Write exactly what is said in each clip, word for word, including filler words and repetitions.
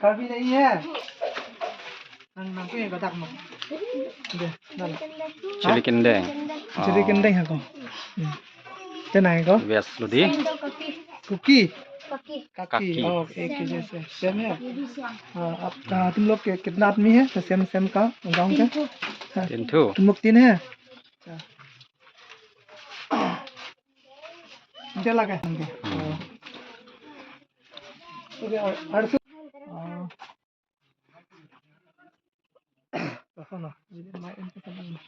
Karbi na iya. Nang nang punya badak mo. Deh, dal. Chili kendeng. Chili kendeng ako. Hmm. Tenang ako. Yes, lodi. Kuki. Kaki. Kaki. Kaki. Oh, okay, okay, yes, yes. Same hai. हाँ, आपका तुम लोग के कितना आदमी है? तो same same का गांव का? तीन ठो। हाँ। तीन ठो। तुम लोग तीन है? अच्छा। Hindi lang eh. Hindi. Hmm. Okay, ar-, arso. Ah. Ako na. Hindi, may info sa mga.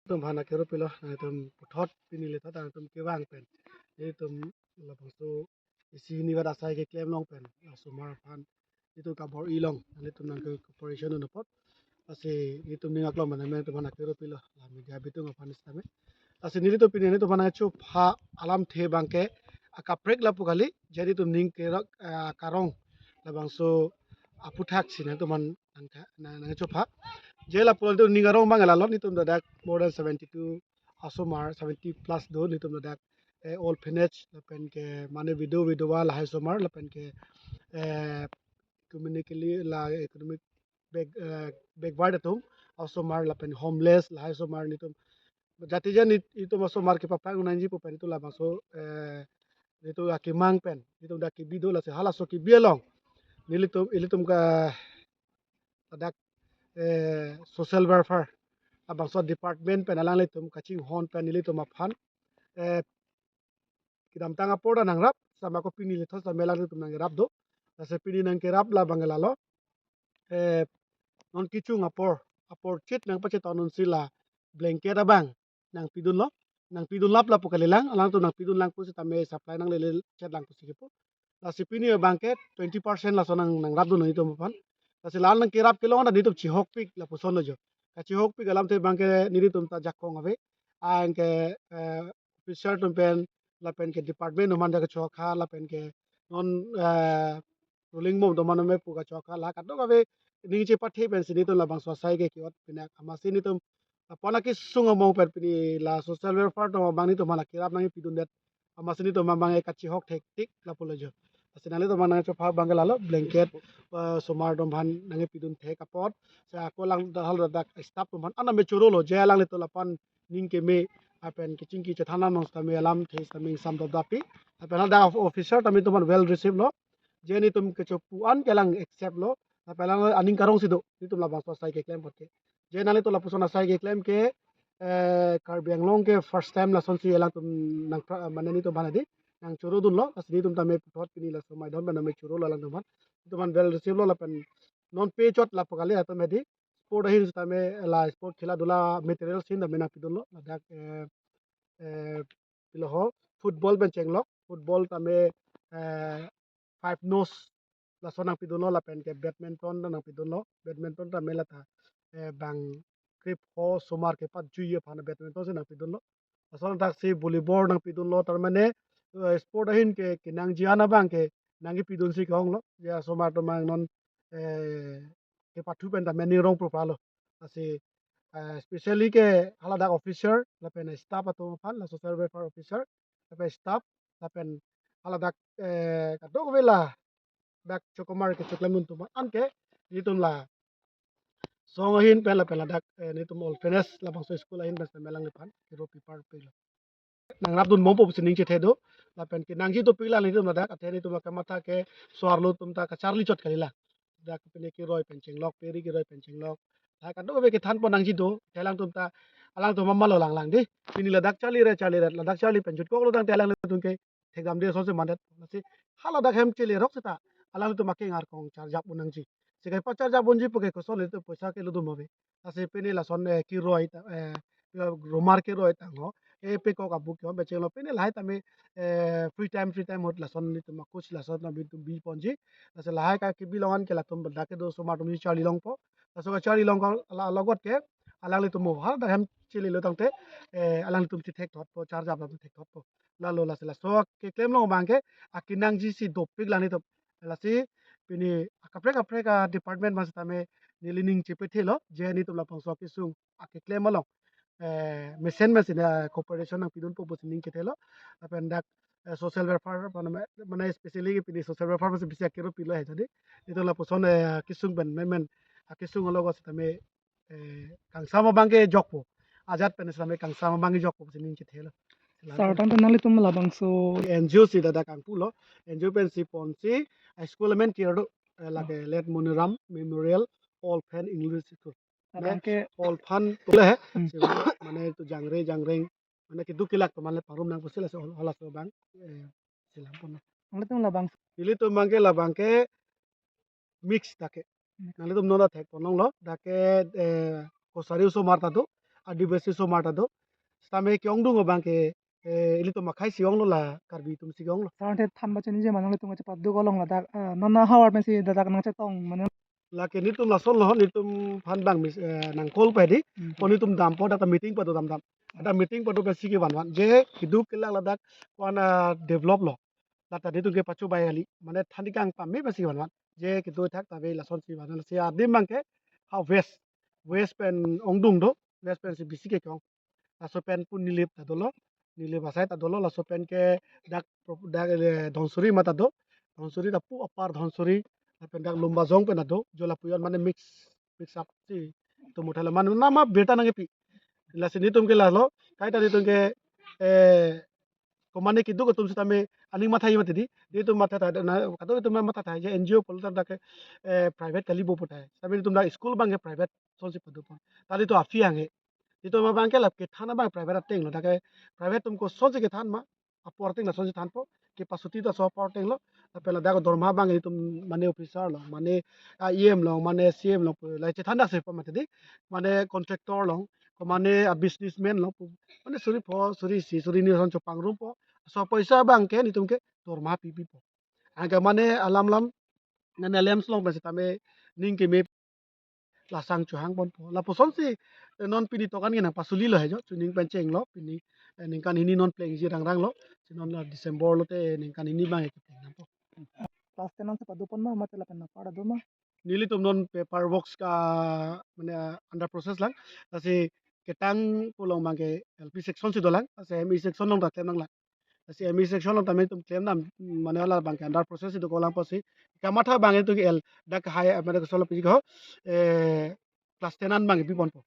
Itum aphan akero pilo, nangtum puthot pini le thot nangtum kevang pen. Itum labangso isi hini vat asai keklem long pen, la osomar aphan itum kabor-i long, nanglitum nangke cooperation un apot. Lasi itum ning aklong mana men itum aphan akero pilo, la media bitung aphan sitame. Lasi nelitum pini nelitum aphan nangchopha alamthe abangke akaprek lapu kali, jadi itum ning kerok, eh, karong labangso aputhaksi nangtum aphan nangtha-, nang, nangchopha. Je lapu itum ning arong abang lalo, nelitum ladak more than seventy-two osomar, seventy plus do, nelitum ladak, eh, orphanage, lapen ke mane widow, widowa lahai osomar, lapen ke, eh, economically la economic back, eh, backward atum osomar, lapen homeless lahai osomar nelitum. Jati jan nelitum osomar kepaphrang un nangji pu pen itum labangso, eh, itum akemang pen, itum dak kebi do, lasi halaso kebi along nelitum, ilitum ke ladak, eh, social welfare labangso department pen alanglitum kachinghon pen nelitum aphan, eh, kedamtang apor ta nangrap, sitame ako pini le thot sitame alanglitum nangkerap do. Lasi pini nangkerap labang lalo. Eh, non kechung apor, apor chit nangpacheton unsi la blanket abang nangpidunlo, nangpidun lap lapu kalilang, alangtum nangpidun lang pusitame supply nanglele chet lang pusi kepu. Lasi pini abangke twenty percent laso nang, nangrapdun nelitum aphan. Lasi la-an nangkerap kelong ta nelitum chihokpik lapuson lo jo. Kachihokpik alamthe abangke nelitum ta jakong ave. Anke, eh, officer atum pen, lapen ke department atum aphan ta kachokha, lapen ke non, eh, ruling mom atum aphan me pu kachokha, la kadokave ning chepathe pensi nelitum labangso asai ke ke-ot pinak amatsi nelitum apon akesung among pen pini la social welfare atum abang nelitum aphan kerap nangpidundet amatsi nelitum abang kachihok thektik lapu lo jo. Lasi nanglitum aphan nangchopha abangke lalo blanket, eh, osomar atum aphan nangpidun thek apot. Sa ako lang dahal dak staff atum aphan ana me choro lo je alanglitum lapu-an ning keme lapen kechingki chethan anong sitame alamthe sitame ingsam dopdap pi. Lapen hadak officer tame itum aphan well receive lo. Je nelitum kechopu an ke alang accept lo. Lapen alang aning karongsi do, nelitum labangso asai keklem apot ke. Je nanglitum lapuson asai keklem ke, eh, Karbi Anglong ke first time lasonsi alangtum nang pra-, mane nelitum aphan adi nangchorodunlo, lasi nelitum tame puthot pini laso maidon pen nangme chorolo alangtum aphan. Nelitum aphan well receive lo lapen non pechot lapu kali atum adi sport ahin sitame la sport khela dula material sin tame nangpidunlo, ladak, eh, eh, pilo ho, football pen chenglok, football tame, eh, five nos laso nangpidunlo, lapen ke badminton ta nangpidunlo, badminton tame lata, eh, bang krip ho osomar kepajui aphan badminton si nangpidunlo. Laso thaksi volleyball nangpidunlo, tar mane, eh, sport ahin ke kenangji an abangke nangkepidunsi ke-onglo, je osomar atum abang non, eh, kepathu pen tame ning rong pro pralo. Lasi, eh, specially ke haladak officer, lapen staff atum aphan, la social welfare officer, lapen staff, lapen haladak, eh, kadokave ladak chokomar kechoklem atum aphan, anke nelitum la song ahin pen lapen ladak, eh, nelitum orphanage labangso school ahin pen sitame alangliphan kero pipar pilo. Nangrapdun bompo pusi ning chethe do. Lapen kenangji dopik lang nelitum ladak, athe nelitum kamatha ke so-arlo atum ta kacharli chot kali la. Dak pine keroi pen chenglok, peri keroi pen chenglok. La kadokave kethan pon nangji do, athe alangtum ta, alangtum amalo lang lang di. Pini ladak charli re, charli re, ladak charli pen jutkok lo tangte alanglitum ke thekdamde asonsi mandet. Lasi haladak hem chele rok seta alangtum akeng arkong charjap un nangji. Si kepacharjap unji puke koson nelitum poisa ke ludum ave. Lasi pini lason, eh, keroi ta, eh, romar keroi tangho. Eh, pekok abu ke-om pen chenglo pini lahai tame, eh, free time, free time ahut lason nelitum a-coach lason nelitum bi ponji. Lasi lahai kakebi long an ke latum dak kedo osomar atum charli longpo. Laso kacharli long ko la logot ke alanglitum mo haladak hem chele lo tangte, eh, alanglitum si thekthotpo, charjap latum thekthotpo. Lalo lasi laso keklem long abangke akenangji si dopik lang nelitum. Lasi pini akaprek kaprek a-department abang sitame neli ning chepethelo, je nelitum labangso kesung akeklem along, eh, mesen mesen a-cooperation nangpidunpo pusi ning chethelo. Lapen dak eh, social welfare, mane, mane specially ke pini social welfare masi bisi akero pilo he jadi. Itum lapuson, eh, kesung pen, men, men, akesung alogo sitame, eh, kangsam abang ke jokpo. Ajat pen sitame kangsam abang ke jokpo si ning chethelo. Sir, tangte nanglitum labangso N G O si dak kangpulo. N G O pensi ponsi, eh, school amen kir do, eh, lake Late Moniram Memorial Orphan English School. Mane, abang ke Orphan to le he. Hmm. Si mane to jangre jangreng, mane keduk kelak atum aphan le pangrum nangpo pusi lasi hol-, halaso abang, eh, si lampon. Nanglitum labang. Nelitum abang ke labang ke mix dak ke. Mix. Nanglitum non ta thekpon longlo, dak ke, eh, Kachari osomar ta do, Adivasi osomar ta do. Sitame ke-ongdung abang ke, eh, ilitum akhei si onglo, la Karbi atum si onglo. Sir, tangte than bachini je ma nanglitum kachepadu kolong ladak, eh, non nahawar pensi ladak nangchetong mane. Lake nelitum lasonlo, nelitum aphan abang mis-, eh, nang call pe di. Hmm. Ko nelitum dampo, dak ta meeting pado dam dam. Ada meeting pado pensi kevan van. Je keduk kelak ladak ko-an develop lo. Dak ta nelitum ke pacho bai kali. Mane than ikang pame pensi kevan van. Je kedo thak ta ave lasonsi van. Lasi adim abang ke ha west. West pen ongdung do. West pensi bisi ke ke-ong. Laso pen pu Nilip ta dolo. Nilip asai ta dolo. Laso pen ke dak pro-, dak, eh, Dhansiri ma ta do. Dhansiri ta pu apar Dhansiri. Lapen dak Lumbajong pen ta do. Jo lapu-an mane mix, mix up si. Itum uthalo mane nama birta nangkepi. Lasi nelitum ke lalo. Kaita nelitum ke, eh, ko mane keduk atum sitame aning matha mati di. Nelitum matha tha na, kadokave atum matha tha je N G O pulo ta dak ke, eh, private kali bo putai. Sitame nelitum dak school abang ke private asonsi padopon. Tali to aphi ange. Nelitum abang ke lap kethan abang private ateng lo, dak ke private atum kosonsi kethan ma, apor ateng lasonsi thanpo, capacity ta laso apor ateng lo, lapen ladak dorma abang nelitum mane officer lo, mane a E M lo, mane C E M lo, pu, la chethan dak se pa mati di, mane contractor lo, ko mane a businessman lo, pu, mane suri pho, suri isi, suri hini ason chopangrumpo, laso poisa abang ke nelitum ke dorma pi pipo. Anke mane alam lam, mane alam along pen sitame ning keme lasang chohangponpo. Lapusonsi, eh, non pini tokan ke nang pasuli lo he jo, chuning pen chenglo, pini, eh, ningkan hini non plengji rangrang lo, si non, eh, December lote ningkan hini abang ke pleng nangpo. Class ten ansi padopon ma, mate lapen apar ta do ma? Nelitum non paperworks ka, mane, under process lang, lasi ketang pu along abang ke L P section si dolang, lasi M E section along ta klem nanglang. Lasi M E section along tame itum klem dam, mane hala abang ke under process itum kolang pusi. Kamatha abang itum ke el dak high, mane ke solo piji ko, eh, class ten an abang piponpo.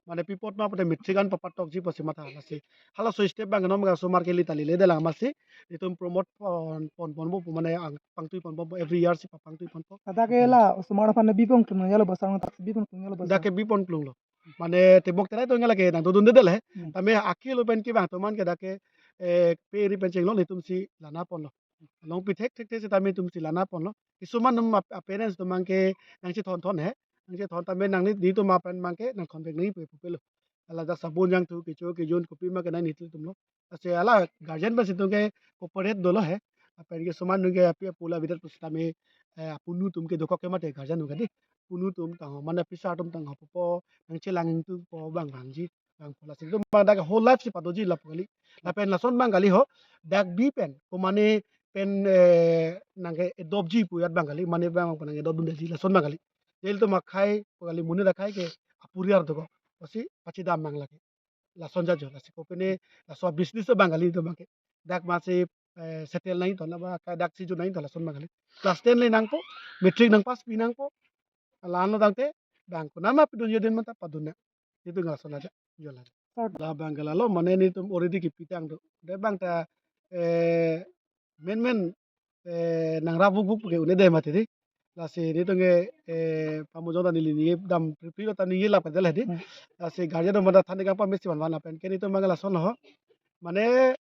Mane pi apot ma pute matric an papatokji pusi matha lasi. Halaso step abang non ma osomar ke lita lile dolang masi. Itum promote pon, pon, ponpo, mane ang pangtui ponpo, every year si papangtui ponpo. Ladak ke la osomar aphan bipon klung yalo basang tak bipon klung yalo basang. Dak ke bipon klung lo. Mane tebok terai to nge lake nang dodun dedel he. Hmm. Tame akhei lo pen kevang atum an ke dak ke, eh, pe ri pen chenglo nelitum si lana ponlo. Along pi thekthek te sitame itum si lana ponlo. Kisuman atum ap-, a parents atum abang ke nangchethon thon he. Nangchethon tame nangli di atum aphan abang ke nang contact nangji pu pupe lo. Hala dak sabun jangthu kecho kejun kopi ma ke nang nelitum lo. Lasi hala guardian pensi itum ke cooperate dolo he. Lapen kisuman atum ke api apo la avedet pusitame, eh, apunu atum ke dokok ke mate guardian atum ke di. Apunu atum tangho, mane officer atum tangho pupo, nangchelang ingtupo abang vangji, vangpo lasi itum abang dak whole life si padoji lapu kali. Lapen lason abang kali ho, dak bi pen, ko mane pen, eh, nang ke adopt ji pu ajat abang kali, mane abang pen nang adopt dundeji lason abang kali. Jail atum akhei, pu kali monit akhei ke aporiar dokok. Pusi pachedam abang lake. Lason jajo, lasi kopine laso business abang kali itum abang ke. Dak masi, eh, settle nangji to, laba ka dak si jo nangji to lason abang kali. Class ten le nangpo, matric nang pass pi nangpo. La-an lo tangte, bang konat ma pidun jedin mata padun na. Itum lason aja, jo la. Sir. La abang ke lalo, mane nelitum already kipitang do. Dak abang ta, eh, men men, eh, nang ra vuk vuk ke un-e det mati di. Lasi nelitum ke, eh, pamujong ta neli ningje dam pri pri ta ningje lap ke det la di. Hmm. Lasi guardian atum ta than ikang pame si van van lapen ke nelitum abang lason ho. Mane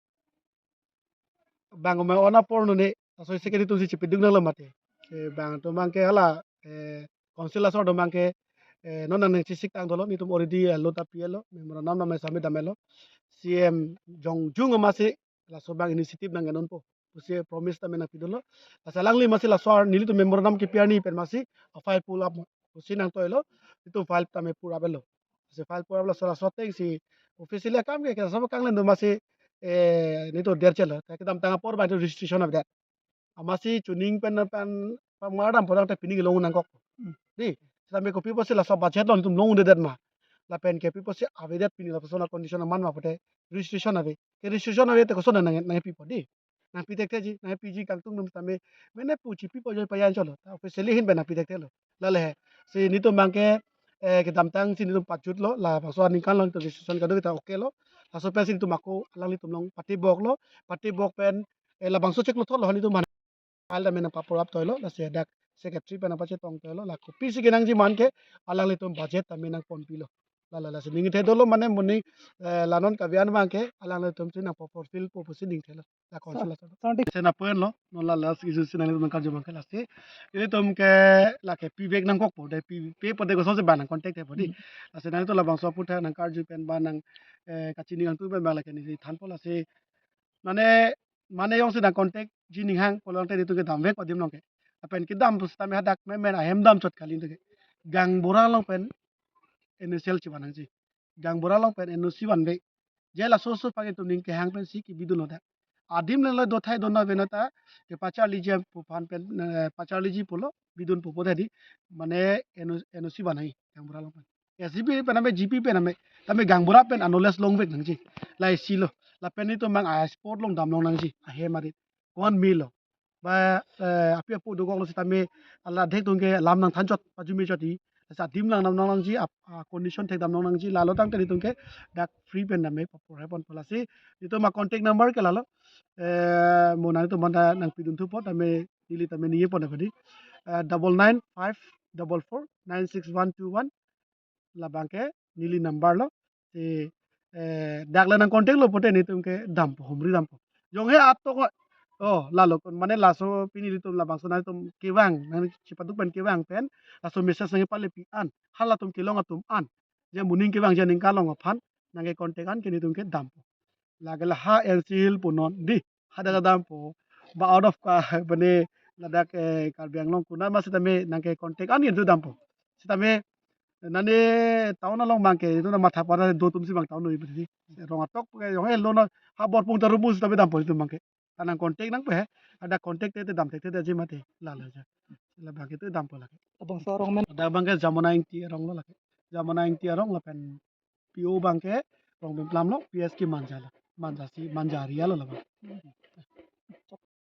bang ma ona por nune, laso isi ke nelitum si chepiduk nanglo mati. Si bang atum abang ke hala, eh, council asor atum abang ke, eh, non nang nang chesik tang dolo, nelitum already elo ta pi elo, memorandum nang submit dam elo. C M jongjung masi laso abang initiative nang enonpo pusi promise tame nang pidunlo. Lasi alangli masi laso ar nelitum memorandum kepi arni pen masi a file pull up pusi nang toilo. Itum file tame pull up lo. Si file pull up laso, laso ateng si officially akam ke, ke laso kanglen do masi, eh, nelitum der chelo. Ta kedamtang apor abang itum registration avedet. Amatsi chuning pen pen pamar dam podang ta pini kelong nangkok. Hmm. Di, sitame kopi pusi laso budget lo nelitum long-un-edet ma. Lapen ke pi pusi avedet pini lapuson a condition aman ma pute registration ave. Ke registration ave te koson nang, nangpipo di. nangpi thekthe ji, nangpi ji kangtung atum tame, mane pu chipi po joi payan cholo, ta officially ahin pen nangpi thekthelo. Lale he. Si nelitum abangke, eh, kedamtang si nelitum pajutlo, labangso aningkan along nelitum decision kadokave ta okay lo. Laso pen si nelitum ako alanglitum along patiboklo, patibok pen, eh, labangso chiklo thotlo nelitum aphan. File tame nangpaprap toilo, lasi dak secretary pen nangpachetong toilo, la kopisi kenangji ma ke alanglitum budget tame nangponpilo. La la lasi ningthe dolo mane moning, eh, la non kavian abangke alanglitum si nangpo fulfill po pusi ningthelo. La konsel la. Sir, sir, sir, sena poin lo, non la last issue si nanglitum nangkarju abangke lasi. Ilitum ke lake pivek nangkokpo, dei pi, pipo dei kosonsi ba nangcontact thepo dei. Hmm. Lasi nanglitum labangso aphuthak nangkarju pen ba nang, eh, kachini kangtung pen ba lake neli thanpo lasi. Mane, mane jongsi nangcontact ji ning hang pulo tangte nelitum kedamvek adim along ke. Lapen kedam pusitame hadak memen ahem damchot kali nelitum ke. Gaonbura along pen N O C L chivan nangji. Gaonbura along pen N O C vanve. Je laso aso aphan nelitum ning kehang pensi kebidunlo dak. Adim le lo dothai dona vena ta kepacharliji pu aphan pen, eh, pacharliji pulo bidunpo pu dei. Mane N O, N O C van nangji gaonbura along pen. S G B pen name, G P pen name. Tame gaonbura pen anole longvek nangji. La isi lo. Lapen nelitum abang a spot along damlong nangji. Ahem arit. Ko-an melo. Ba, eh, api apo dokoklo sitame alanglitum ke alam nangthanchot pajumi chot i. Lasi adim along damlong nangji, ap, a condition thek damlong nangji, lalo tangte nelitum ke dak free pen dam-ik, paprap ponpo lasi. Nelitum acontact number ke lalo. Eh, mo nanglitum aphan ta nangpidun thupo, tame neli tame ningje pon dei. Eh, double nine five double four nine six one two one. Labangke neli number lo. Si, eh, dak le nangcontact lo pute nelitum kedampo, humri dampo. Jong he atok, oh, lalo kon mane laso pini nelitum labangso nanglitum kevang, nangchepaduk pen kevang pen, laso message nangpale pi an, halatum kelong atum an. Je moning kevang je aningkan along aphan, nangkecontact an ke nelitum kedampo. Lake la ha N C Hills punon dei. Hadak dampo. Ba out of ka, mane ladak, eh, Karbi Anglong konat ma sitame nangkecontact an nelitum dampo. Sitame nane town along abangke, itum na matha pada do atum si abang town noi berarti. Rong atok ke jong he lo na ha Borpung ta rubu sitame dampo itum abangke. Ta nangcontact nangpo he. Hadak contact te te dam te te te ji mati. La la ja. Labangke itum dampo lake. Labangso arong men. Hadak abangke Jamuna Ingti arong lo lake. Jamuna Ingti arong lapen P O abangke Rongbim Plam lo, P S ke Manja lo. Manja si, Manja area lo labang.